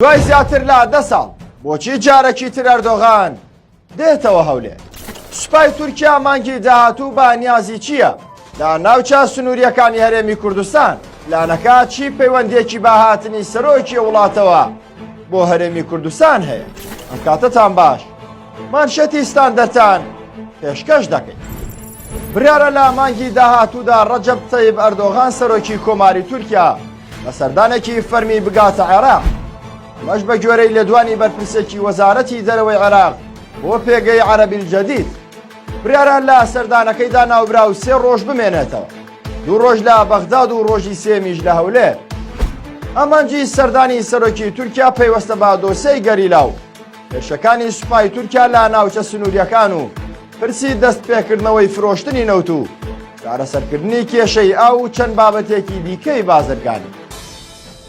دوای زیاتر لە دە ساڵ بۆچی جارێکی تر ئەردۆغان دێتەوە هەولێر؟ سوپای تورکیا مانگی داهاتوو بە نیازی چییە لە ناوچە سنووریەکانی هەرێمی کوردستان؟ پلانەکە چی پەیوەندیەکی بە هاتنی سەرۆکی وڵاتەوە بۆ هەرێمی کوردستان هەیە؟ ئەم کاتەتان باش مانشێتی ستاندەرتان پێشکەش دەکەین. بڕیارە لە مانگی داهاتوودا ڕەجەب تەیب ئەردۆغان سەرۆکی کۆماری تورکیا بە سەردانێکی فەرمی بگاتە عێراق. ئەمەش بە گوێرەی لێدوانی بەرپرسێکی وەزارەتی دەرەوەی عێراق بۆ پێگەی عەرەبی الجدید. بڕیارە لە سەردانەکەیدا ناوبراو سێ ڕۆژ بمێنێتەوە. دوو ڕۆژ لە بەغداد و ڕۆژی سێمیش لە هەولێر. ئامانجی سەردانی سەرۆکی تورکیا پەیوەستە بە دۆسێی گەریلا و هێرشەکانی سوپای تورکیا لە ناوچە سنووریەکان و پرسی دەستپێکردنەوەی فرۆشتنی نەوت و چارەسەرکردنی کێشەی ئاو و چەند بابەتێکی دیکەی بازرگانی.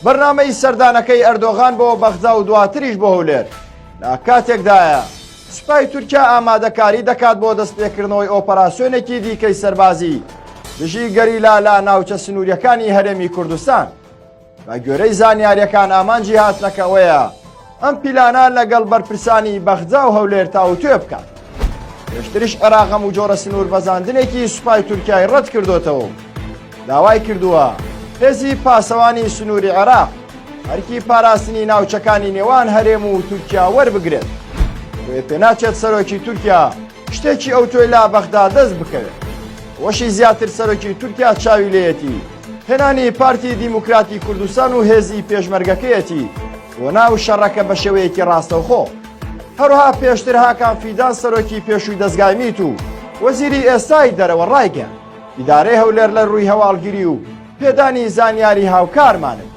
بەرنامەی سەردانەکەی ئەردۆغان بۆ بەغدا و دواتریش بۆ هەولێر لە کاتێکدایە سوپای تورکیا ئامادەکاری دەکات بۆ دەستپێکردنەوەی ئۆپەراسیۆنێکی دیکەی سەربازی دژی گەریلا لە ناوچە سنووریەکانی هەرێمی کوردستان. بە گوێرەی زانیاریەکان ئامانجی هاتنەکە ئەوەیە ئەم پیلانە لەگەڵ بەرپرسانی بەغدا و هەولێر تاوتوێ بکات. پێشتریش عێراق هەموو جۆرە سنوور بەزاندنێکی سوپای تورکیای ڕەت کردۆتەوە و داوای کردووە هێزی پاسەوانی سنووری عێراق ئەرکی پاراستنی ناوچەکانی نێوان هەرێم و تورکیا وەربگرێت. بۆیە پێناچێت سەرۆکی تورکیا شتێکی ئەوتۆی لا بەغدا دەست بکەوێت. ئەوەشی زیاتر سەرۆکی تورکیا چاوی لێیەتی هێنانی پارتی دیموکراتی کوردستان و هێزی پێشمەرگەکەیەتی بۆ ناو شەڕەکە بە شێوەیەکی ڕاستەوخۆ. هەروەها پێشتر هاکان فیدان سەرۆکی پێشووی دەزگای میت و وەزیری ئێستای دەرەوە ڕایگەیاند ئیدارەی هەولێر لە ڕووی هەواڵگری و پێدانی زانیاری هاوکارمانن.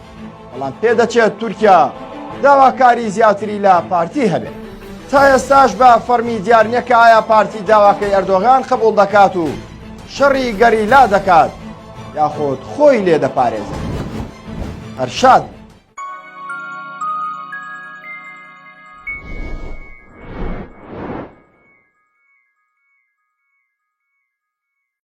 بەڵام پێدەچێت تورکیا داواکاری زیاتری لە پارتی هەبێت. تا ئێستاش بە فەڕمی دیار نییە کە ئایا پارتی داواکەی ئەردۆغان قبوڵ دەکات و شەڕی گەریلا دەکات یاخود خۆی لێ دەپارێزێت. هەر شاد بن.